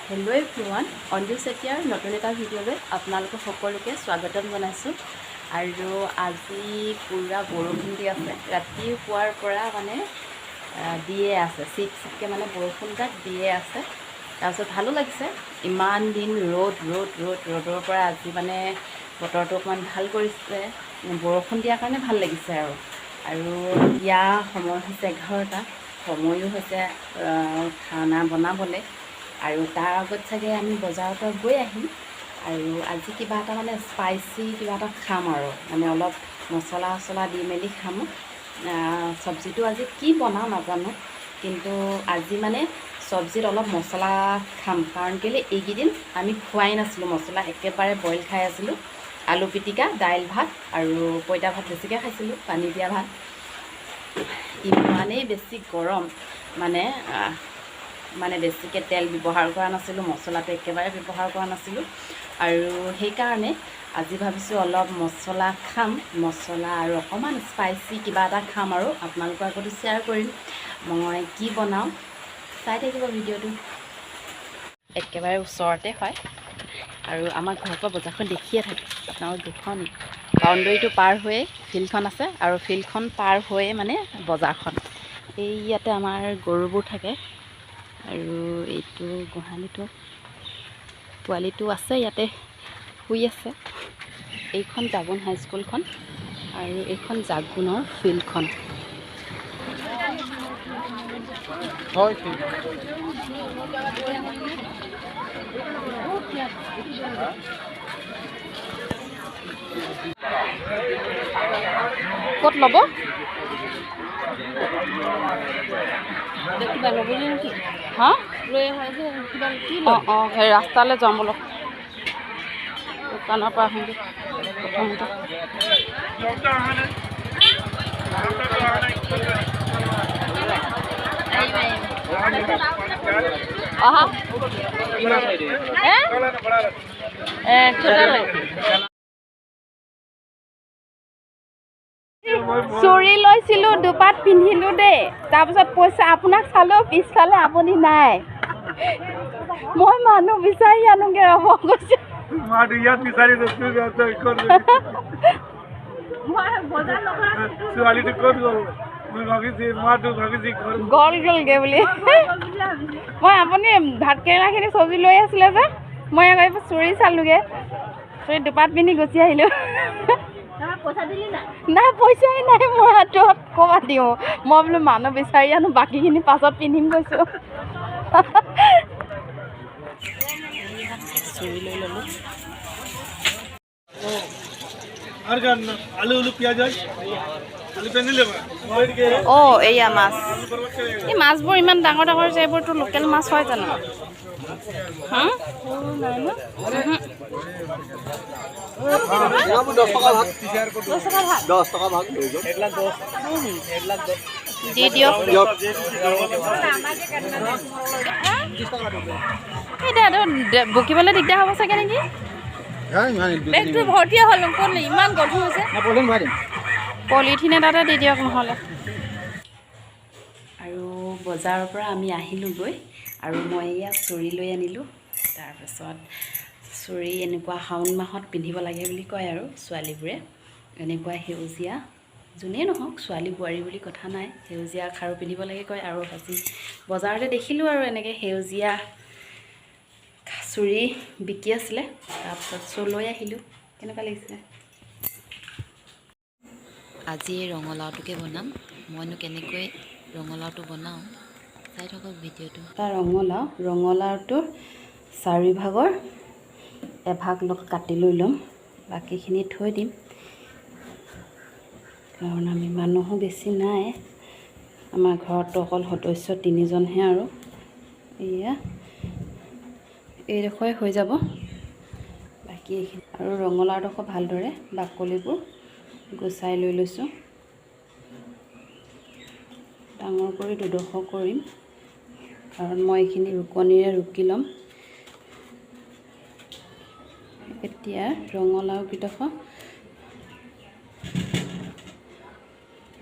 Hello' everyone, Anju চেতিয়াৰ নতুন এটা ভিডিঅ'লৈ আপোনালোকক সকলোকে স্বাগতম জনাইছোঁ। আৰু আজি পূৰা বৰষুণ দি আছে। ৰাতিপুৱাৰ পৰা মানে দিয়ে আছে, চিপ চিপকৈ মানে বৰষুণজাক দিয়ে আছে। তাৰপিছত ভালো লাগিছে। ইমান দিন ৰ'দ ৰ'দ ৰ'দ, ৰ'দৰ পৰা আজি মানে বতৰটো অকণমান ভাল কৰিছে। বৰষুণ দিয়াৰ কাৰণে ভাল লাগিছে। আৰু আৰু এতিয়া সময় হৈছে 11টা। সময়ো হৈছে খানা বনাবলৈ। আৰু তাৰ আগত চাগে আমি বজাৰৰ পৰা গৈ আহিম। আৰু আজি কিবা এটা মানে স্পাইচি কিবা এটা খাম আৰু মানে অলপ মছলা চছলা দি মেলি খাম। চব্জিটো আজি কি বনাওঁ নাজানো, কিন্তু আজি মানে চব্জিত অলপ মছলা খাম। কাৰণ কেলৈ, এইকেইদিন আমি খোৱাই নাছিলোঁ মছলা, একেবাৰে বইল খাই আছিলোঁ। আলু পিটিকা, দাইল ভাত আৰু পঁইতা ভাত বেছিকৈ খাইছিলোঁ, পানী দিয়া ভাত। ইমানেই বেছি গৰম, মানে মানে বেছিকৈ তেল ব্যৱহাৰ কৰা নাছিলোঁ, মছলাটো একেবাৰে ব্যৱহাৰ কৰা নাছিলোঁ। আৰু সেইকাৰণে আজি ভাবিছোঁ অলপ মছলা খাম, মছলা আৰু অকণমান স্পাইচি কিবা এটা খাম। আৰু আপোনালোকৰ আগতো শ্বেয়াৰ কৰিম মই কি বনাওঁ। চাই থাকিব ভিডিঅ'টো। একেবাৰে ওচৰতে হয় আৰু আমাৰ ঘৰৰ পৰা বজাৰখন দেখিয়ে থাকে। আপোনালোক দেখুৱাওঁ নেকি? বাউণ্ডেৰীটো পাৰ হৈয়ে ফিল্ডখন আছে আৰু ফিল্ডখন পাৰ হৈয়ে মানে বজাৰখন। এই ইয়াতে আমাৰ গৰুবোৰ থাকে আৰু এইটো গোহালিটো, পোৱালিটো আছে, ইয়াতে শুই আছে। এইখন জাগুন হাইস্কুলখন আৰু এইখন জাগুনৰ ফিল্ডখন। ক'ত ল'ব? হা, অঁ অঁ, সেই ৰাস্তালৈ যাম ব'লক। দোকানৰ পৰা আহোঁগৈ প্ৰথমতে। অহা। চুৰি লৈছিলোঁ, দুপাত পিন্ধিলোঁ দেই। তাৰপিছত পইচা আপোনাক চালোঁ, পিছফালে আপুনি নাই। মই মানুহ বিচাৰি আনোগৈ ৰ'ব কৈছোঁ। গ'ল গ'লগৈ বুলি মই আপুনি ভাতকেৰেলাখিনি চব্জি লৈ আছিলে যে, মই আকৌ চুৰি চালোঁগৈ, চুৰি দুপাত পিন্ধি গুচি আহিলোঁ। নাই, পইচাই নাই মোৰ হাতত, ক'ৰবাত দিওঁ। মই বোলো মানুহ বিচাৰি আনো, বাকীখিনি পাছত পিন্ধিম কৈছোঁ। চুৰি লৈ ল'লোঁ। অঁ, এইয়া মাছ। এই মাছবোৰ ইমান ডাঙৰ ডাঙৰ যে, এইবোৰতো লোকেল মাছ হয় জানো? দি দিয়ক। এতিয়া বকিবলৈ দিগদাৰ হ'ব চাগে নেকি? বেগটো ভৰ্তিয়ে হ'ল, ইমান গধুৰ হৈছে। পলিথিন এটাতে দি দিয়ক নহ'লে। আৰু বজাৰৰ পৰা আমি আহিলোঁগৈ আৰু মই এয়া চুৰি লৈ আনিলোঁ। তাৰপাছত চুৰি এনেকুৱা শাওণ মাহত পিন্ধিব লাগে বুলি কয় আৰু ছোৱালীবোৰে। এনেকুৱা সেউজীয়া, যোনেই নহওক, ছোৱালী বোৱাৰী বুলি কথা নাই, সেউজীয়া খাৰু পিন্ধিব লাগে কয়। আৰু আজি বজাৰতে দেখিলোঁ আৰু এনেকৈ সেউজীয়া চুৰি বিকি আছিলে। তাৰপিছত চ' লৈ আহিলোঁ। কেনেকুৱা লাগিছে? আজি এই ৰঙালাওটোকে বনাম। মইনো কেনেকৈ ৰঙালাওটো বনাওঁ চাই থাকক ভিডিঅ'টো। এটা ৰঙালাও, ৰঙালাওটোৰ চাৰিভাগৰ এভাগ কাটি লৈ ল'ম, বাকীখিনি থৈ দিম। কাৰণ আমি মানুহো বেছি নাই, আমাৰ ঘৰততো অকল সদস্য তিনিজনহে। আৰু এয়া এইডোখৰে হৈ যাব, বাকী এইখিনি। আৰু ৰঙালাওডোখৰ ভালদৰে বাকলিবোৰ গুচাই লৈ লৈছোঁ। ডাঙৰ কৰি দুডোখৰ কৰিম, কাৰণ মই এইখিনি ৰুকনিৰে ৰুকি ল'ম। এতিয়া ৰঙালাওকেইডোখৰ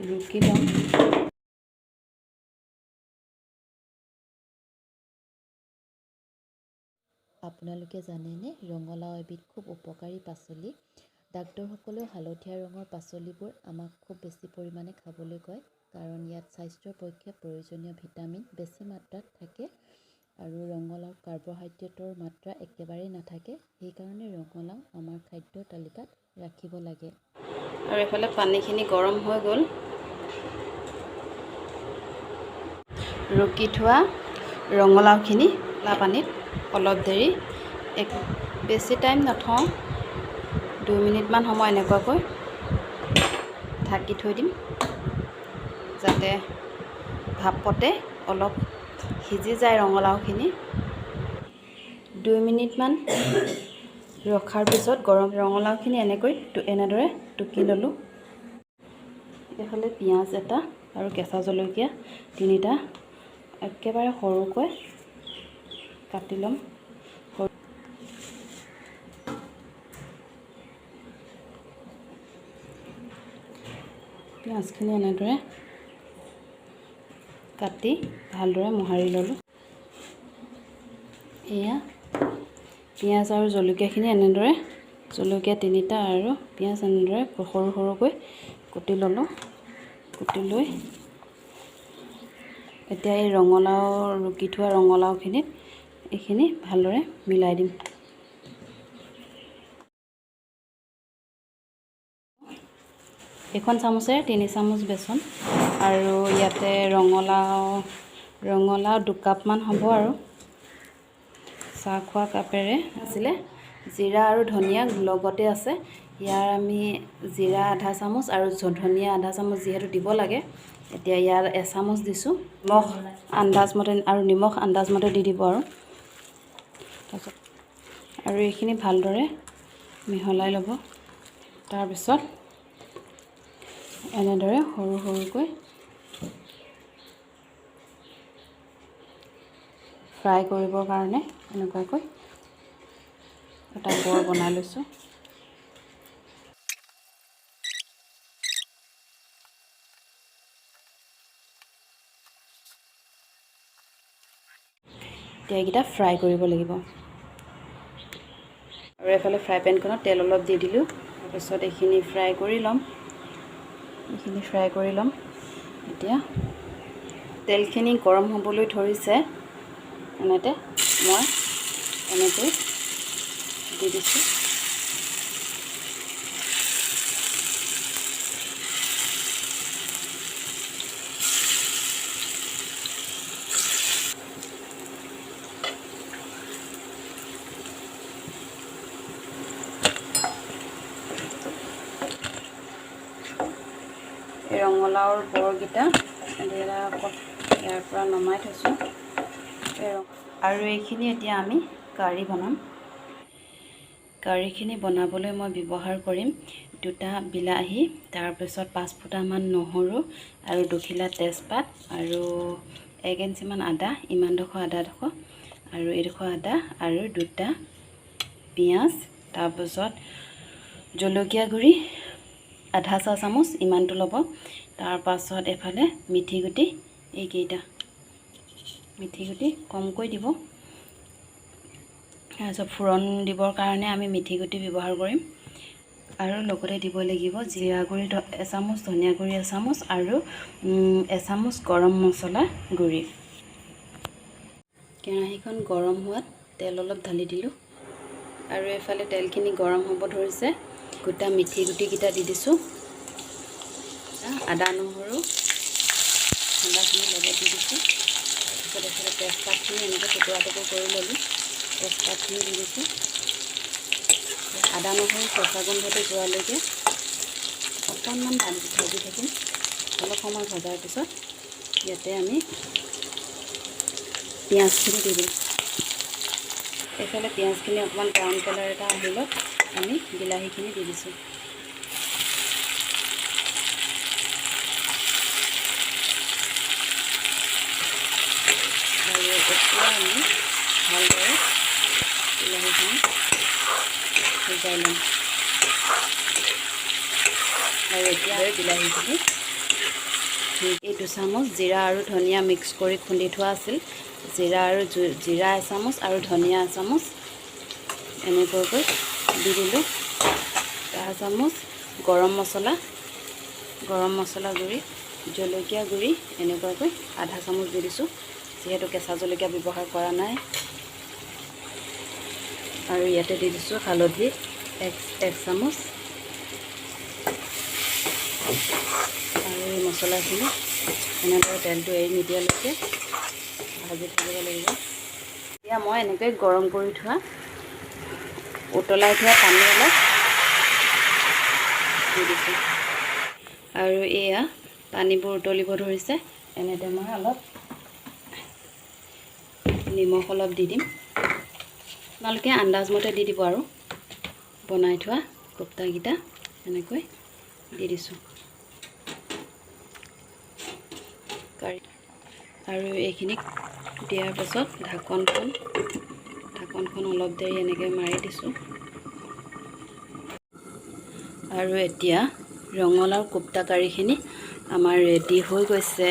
ৰুকি ল'ম। আপোনালোকে জানেনে, ৰঙালাও এবিধ খুব উপকাৰী পাচলি। ডাক্তৰসকলেও হালধীয়া ৰঙৰ পাচলিবোৰ আমাক খুব বেছি পৰিমাণে খাবলৈ কয়, কাৰণ ইয়াত স্বাস্থ্যৰ পক্ষে প্ৰয়োজনীয় ভিটামিন বেছি মাত্ৰাত থাকে আৰু ৰঙালাওত কাৰ্বহাইড্ৰেটৰ মাত্ৰা একেবাৰেই নাথাকে। সেইকাৰণে ৰঙালাও আমাৰ খাদ্যৰ তালিকাত ৰাখিব লাগে। আৰু এইফালে পানীখিনি গৰম হৈ গ'ল। ৰুকি থোৱা ৰঙালাওখিনি পানীত অলপ দেৰি, এক বেছি টাইম নথওঁ, 2 মিনিটমান সময় এনেকুৱাকৈ ঢাকি থৈ দিম, যাতে ভাপতে অলপ সিজি যায় ৰঙালাওখিনি। 2 মিনিটমান ৰখাৰ পিছত গৰম ৰঙালাওখিনি এনেদৰে টুকি ল'লোঁ। এইফালে পিঁয়াজ এটা আৰু কেঁচা জলকীয়া 3টা একেবাৰে সৰুকৈ কাটি ল'ম। পিঁয়াজখিনি এনেদৰে কাটি ভালদৰে মোহাৰি ল'লোঁ। এয়া পিঁয়াজ আৰু জলকীয়াখিনি এনেদৰে, জলকীয়া 3টা আৰু পিঁয়াজ এনেদৰে সৰু সৰুকৈ কুটি ল'লোঁ। কুটি লৈ এতিয়া এই ৰঙালাও, ৰুকি থোৱা ৰঙালাওখিনিত এইখিনি ভালদৰে মিলাই দিম। এইখন চামুচেৰে 3 চামুচ বেচন আৰু ইয়াতে ৰঙালাও 2 কাপমান হ'ব আৰু চাহ খোৱা কাপেৰে আছিলে। জিৰা আৰু ধনিয়া লগতে আছে। ইয়াৰ আমি জিৰা আধা চামুচ আৰু ধনিয়া আধা চামুচ যিহেতু দিব লাগে, এতিয়া ইয়াৰ এচামুচ দিছোঁ। নিমখ আন্দাজমতে আৰু নিমখ আন্দাজমতে দি দিব আৰু তাৰপিছত আৰু এইখিনি ভালদৰে মিহলাই ল'ব। তাৰপিছত এনেদৰে সৰু সৰুকৈ ফ্ৰাই কৰিবৰ কাৰণে এনেকুৱাকৈ এটা বৰ বনাই লৈছোঁ। এতিয়া এইকেইটা ফ্ৰাই কৰিব লাগিব। আৰু এইফালে ফ্ৰাই পেনখনত তেল অলপ দি দিলোঁ। তাৰপিছত এইখিনি ফ্ৰাই কৰি ল'ম। এইখিনি ফ্ৰাই কৰি ল'ম। এতিয়া তেলখিনি গৰম হ'বলৈ ধৰিছে। এনেতে মই এনেকৈ দি দিছোঁ। এই ৰঙালাওৰ বৰকেইটা ইয়াৰ পৰা নমাই থৈছোঁ। আৰু এইখিনি এতিয়া আমি কাৰী বনাম। কাৰীখিনি বনাবলৈ মই ব্যৱহাৰ কৰিম 2টা বিলাহী, তাৰপিছত 5 ফুটামান নহৰু আৰু 2খিলা তেজপাত আৰু 1 ইঞ্চিমান আদা, ইমানডোখৰ আদাডোখৰ আৰু এইডোখৰ আদা আৰু 2টা পিঁয়াজ, তাৰপিছত জলকীয়া গুড়ি আধা চাহ চামুচ ইমানটো ল'ব। তাৰপাছত এফালে মিঠি গুটি, এইকেইটা মিঠি গুটি কমকৈ দিব। তাৰপিছত ফোৰণ দিবৰ কাৰণে আমি মিঠি গুটি ব্যৱহাৰ কৰিম। আৰু লগতে দিব লাগিব জিৰা গুড়ি এচামুচ, ধনিয়া গুড়ি এচামুচ আৰু এচামুচ গৰম মছলা গুড়ি। কেৰাহীখন গৰম হোৱাত তেল অলপ ঢালি দিলোঁ। আৰু এইফালে তেলখিনি গৰম হ'ব ধৰিছে। গোটা মিঠি গুটিকেইটা দি দিছোঁ। আদা নহৰু খুন্দাখিনি লগত দি দিছোঁ। তাৰপিছত এইফালে তেজপাতখিনি এনেকৈ টুকুৰা টুকুৰ কৰি ল'লোঁ, তেজপাতখিনি দি দিছোঁ। আদা নহৰু কেঁচা গোন্ধটো যোৱালৈকে অকণমান ভাজি থাকিম। অলপ সময় ভজাৰ পিছত ইয়াতে আমি পিঁয়াজখিনি দি দিম। এইফালে পিঁয়াজখিনি অকণমান ব্ৰাউন কালাৰ এটা আহিলত আমি বিলাহীখিনি দি দিছোঁ। আৰু এতিয়া আমি ভালদৰে বিলাহীখিনি সিজাই ল'ম। আৰু এতিয়া বিলাহীখিনি এই 2 চামুচ জিৰা আৰু ধনিয়া মিক্স কৰি খুন্দি থোৱা আছিল, জিৰা আৰু জিৰা এচামুচ আৰু ধনিয়া এচামুচ এনেকুৱাকৈ দি দিলোঁ। আধা চামুচ গৰম মছলা, গৰম মছলা গুড়ি, জলকীয়া গুড়ি এনেকুৱাকৈ আধা চামুচ দি দিছোঁ, যিহেতু কেঁচা জলকীয়া ব্যৱহাৰ কৰা নাই। আৰু ইয়াতে দি দিছোঁ হালধি এক এক চামুচ। আৰু এই মছলাখিনি এনেদৰে তেলটো এৰি নিদিয়ালৈকে ভাজি থাকিব লাগিব। এতিয়া মই এনেকৈ গৰম কৰি থোৱা, উতলাই থোৱা পানী অলপ দি দিছোঁ। আৰু এয়া পানীবোৰ উতলিব ধৰিছে। এনেতে মই অলপ নিমখ অলপ দি দিম। আপোনালোকে আন্দাজমতে দি দিব। আৰু বনাই থোৱা কোপ্তাকেইটা এনেকৈ দি দিছোঁ। আৰু এইখিনিক দিয়াৰ পাছত ঢাকনখন অলপ দেৰি এনেকৈ মাৰি দিছোঁ। আৰু এতিয়া ৰঙালাও কোপ্তা কাৰীখিনি আমাৰ ৰেডি হৈ গৈছে।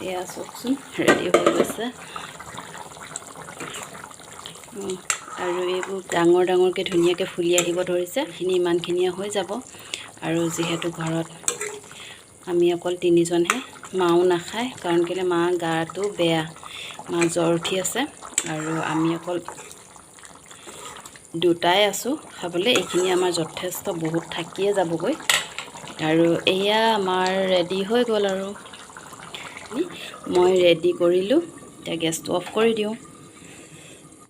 এয়া চাওকচোন, ৰেডি হৈ গৈছে। আৰু এইবোৰ ডাঙৰ ডাঙৰকৈ ধুনীয়াকৈ ফুলি আহিব ধৰিছে। এইখিনি ইমানখিনিয়ে হৈ যাব। আৰু যিহেতু ঘৰত আমি অকল তিনিজনহে, মাও নাখায়, কাৰণ কেলৈ মা গাটো বেয়া, মা জ্বৰ উঠি আছে আৰু আমি অকল দুটাই আছোঁ খাবলৈ। এইখিনি আমাৰ যথেষ্ট বহুত থাকিয়ে যাবগৈ। আৰু এয়া আমাৰ ৰেডি হৈ গ'ল। আৰু মই ৰেডি কৰিলোঁ। এতিয়া গেছটো অফ কৰি দিওঁ।